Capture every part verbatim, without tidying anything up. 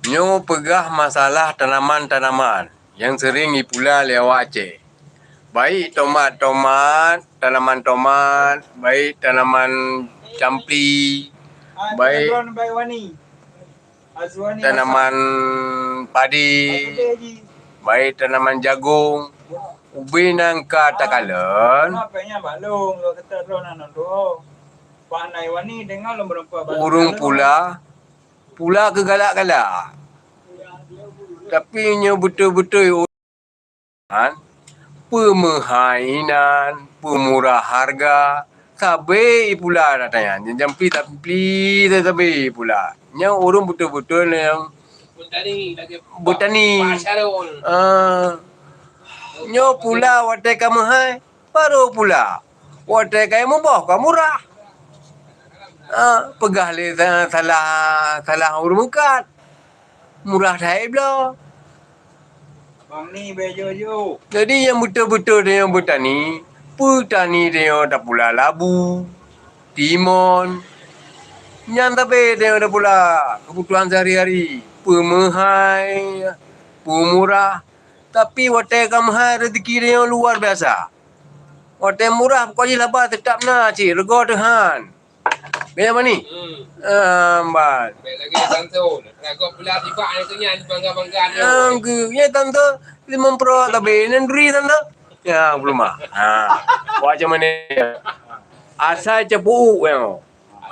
Nyoe peugah masalah tanaman-tanaman nyang sering jipula lé awak Aceh. Baik tomat-tomat, tanaman tomat, baik tanaman campli, baik tanaman padi, baik tanaman jagong, ubé nyang ka takalon, ureuëng pula, pula keu galak-galak. Tapi nyoe beutôi-beutôi ureuëng peumeuhai inan, peumurah hareuga, sabe jipula rata nyan. Nyang campli-campli sabe jipula. Nyang ureuëng beutôi-beutôi nyang beutani. Ah, nyoe pula watée ka meuhai, barô pula. Watée ka muboh ka murah. Ah, peugah lé sa-, salah, salah ureuëng meukat. Murah that bloe. Jadi nyang beutôi-beutôi tanyoe beutani, peutani tanyoe tapula labu, timon. Nyan sabe tanyoe tapula keubutuhan sehari-hari, peumeuhai, peumurah. Tapi watée ka meuhai rezeki tanyoe luar biasa. Watée murah pokok jih laba teutap na cit, reugoe teuhan. Beda mani? Hmm. Ah, ban. Baik lagi tantu. Ragot pula tiba anak tu nyan bangga-bangga dia. Ah, ke, ya tantu limong pro tapi nan duri tantu. Ya, belum ah. Ha. Buat macam mana? Asai cepu ya.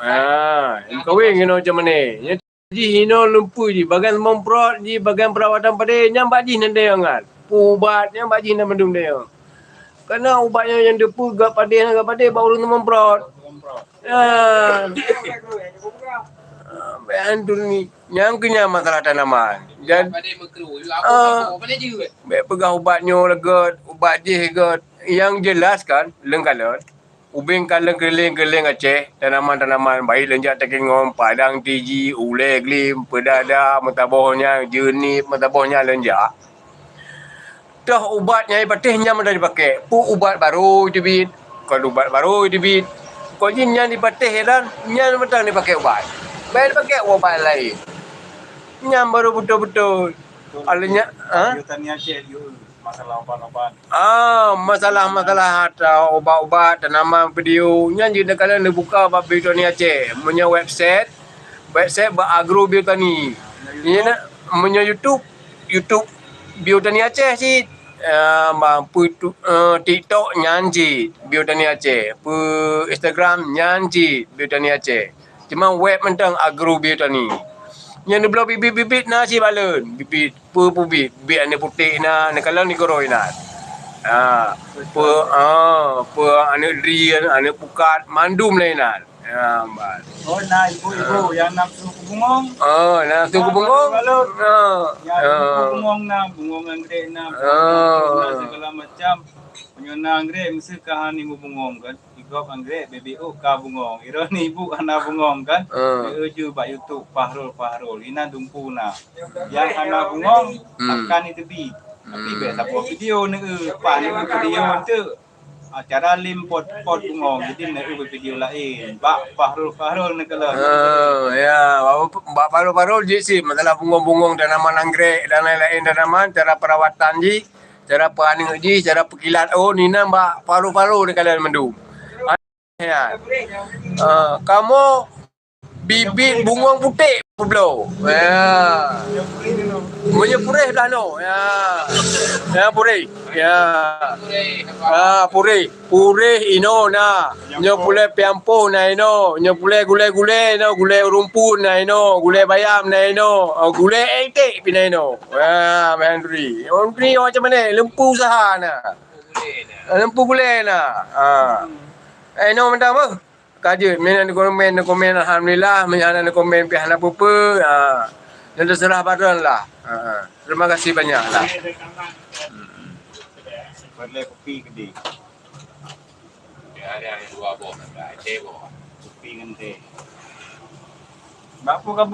Ha, kawin kena macam mana? Ya. Jih inoe lumpeue jih, bagian semprot jih, bagian perawatan padé, nyan bak jih nan dayang kan. Ubat nyan bak jih nan mandum dayang. Karena ubat nyan nyang teupeu gak padé, gak padé bak ureuëng semprot. Ya. Ah, bayan tu ni. Nyang keu nyan masalah tanaman. Jadi, ah, baik peugah ubat nyoe lagèe, ubat jih gèt. Yang jelas kan, leungkalon. Ubeng ka leueng keulieng-keulieng Aceh, tanaman-tanaman baik leunjak takengom, padang tiji, ulèe glim, peudada, meusaboh nyan, jeunit, meusaboh nyan leunjak. Toh ubat nyang jipatéh nyan mantong jipakék. Peue ubat barô teubiet, kon ubat barô teubiet. Kon jih nyan jipatéh dan nyan mantong jipakék ubat. Bèk jipakék ubat laén. Nyan barô beutôi-beutôi. Alèh nyan, ha? Masalah obat-obat. Ah, masalah ata ubat-ubat, tanaman, video, nyan jeuet neukalon neubuka bak Biotani Aceh. Meunyoe website, website bak Agrobiotani. Meunyoe YouTube, YouTube Biotani Aceh cit. Ah, bak, peue tu, eh, TikTok nyan cit Biotani Aceh. Peue Instagram nyan cit Biotani Aceh. Cuma web mantong Agrobiotani. Nyan neubloe bibit-bibit na cit bak lôn. Bibit peue-peue bibit. Bibit aneuk putéh na, aneuk kalon di Goroe na. Ha, peue, ha, peue aneuk drien, aneuk pukat, mandum lé na. Ya, ban. Oh, na ibu-ibu nyang nafsu keu bungong. Oh, nafsu keu bungong. Balon. Ha. Nyang keu bungong na, bungong anggrek na, bungong na segala macam. Meunyoe na anggrek, meusti ka han ibu bungong kan. Igob anggrek, bibit ôk ka bungong. Droeneuh ibu hana bungong kan? Ah. Neueu ju bak YouTube Fahrul Fahrul. Inan dumpeue na. Nyang hana bungong, hmm, akan iteubiet. Tapi, hmm, bèk saboh video neueu, paih neueu video eunteuk. Ah, cara lé pot-pot bungong. Jadi neueu video laén. Bak Fahrul Fahrul neukalon. Oh, ya. Bak Fahrul Fahrul jih cit masalah bungong-bungong, tanaman anggrek dan lain-lain tanaman, cara perawatan jih. Cara peuaneuk jih, cara peukilat ôn, inan bak Fahrul Fahrul neukalon mandum. Ya. Ah, kamoe bibit bungong putéh peubloe. Ya. Meunyoe puréh dah no. Ya. Ya, puréh. Ya. Ah, puréh. Puréh inoe na. Nyoe pulèe piampoh na inoe. Nyoe pulèe gulèe-gulèe inoe. Gulèe rumpun na inoe. Gulèe bayam na inoe. Ah, gulèe ék-ék pih na inoe. Ah, Bang Andri. Andri macam mana? Lempu usaha na. Lempu gulèe na. Ah. Eh, inoe mantong beuh. Ka jeuet, meunan komen, komen, alhamdulillah, meunan komen pih hana peue-peue. Ha. Nyan teuseurah bak droen lah. Ha. Terima kasih banyak lah. Hmm. Buat lé kupi gede. Dia ada yang dua boh, ada Aceh boh. Kupi ngan teh. Bak peue ka